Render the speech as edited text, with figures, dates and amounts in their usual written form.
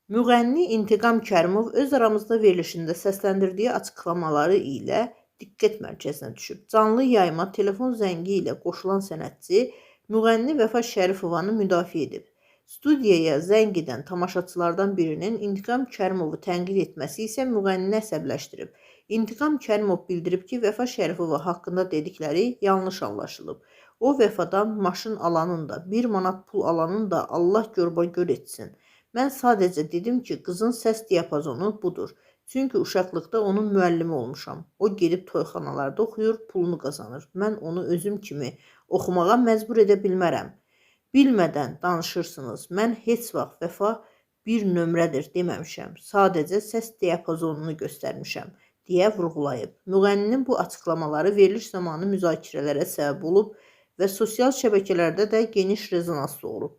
Müğənni İntiqam Kərimov öz aramızda verilişində səsləndirdiyi açıqlamaları ilə diqqət mərkəzinə düşüb. Canlı yayıma telefon zəngi ilə qoşulan sənətçi müğənni Vəfa Şərifovanı müdafiə edib. Studiyaya zəng edən tamaşaçılardan birinin İntiqam Kərimovu tənqid etməsi isə müğənnini əsəbləşdirib. İntiqam Kərimov bildirib ki, Vəfa Şərifova haqqında dedikləri yanlış anlaşılıb. O Vəfadan maşın alanın da, 1 manat pul alanın da Allah gorbagor etsin. Mən sadəcə dedim ki, qızın səs diapazonu budur. Çünki uşaqlıqda onun müəllimi olmuşam. O gedib toyxanalarda oxuyur, pulunu qazanır. Mən onu özüm kimi oxumağa məcbur edə bilmərəm. Bilmədən danışırsınız. Mən heç vaxt Vəfa bir nömrədir deməmişəm. Sadəcə səs diapazonunu göstərmişəm, deyə vurğulayıb. Müğənninin bu açıqlamaları veriliş zamanı müzakirələrə səbəb olub və sosial şəbəkələrdə də geniş rezonans doğurub.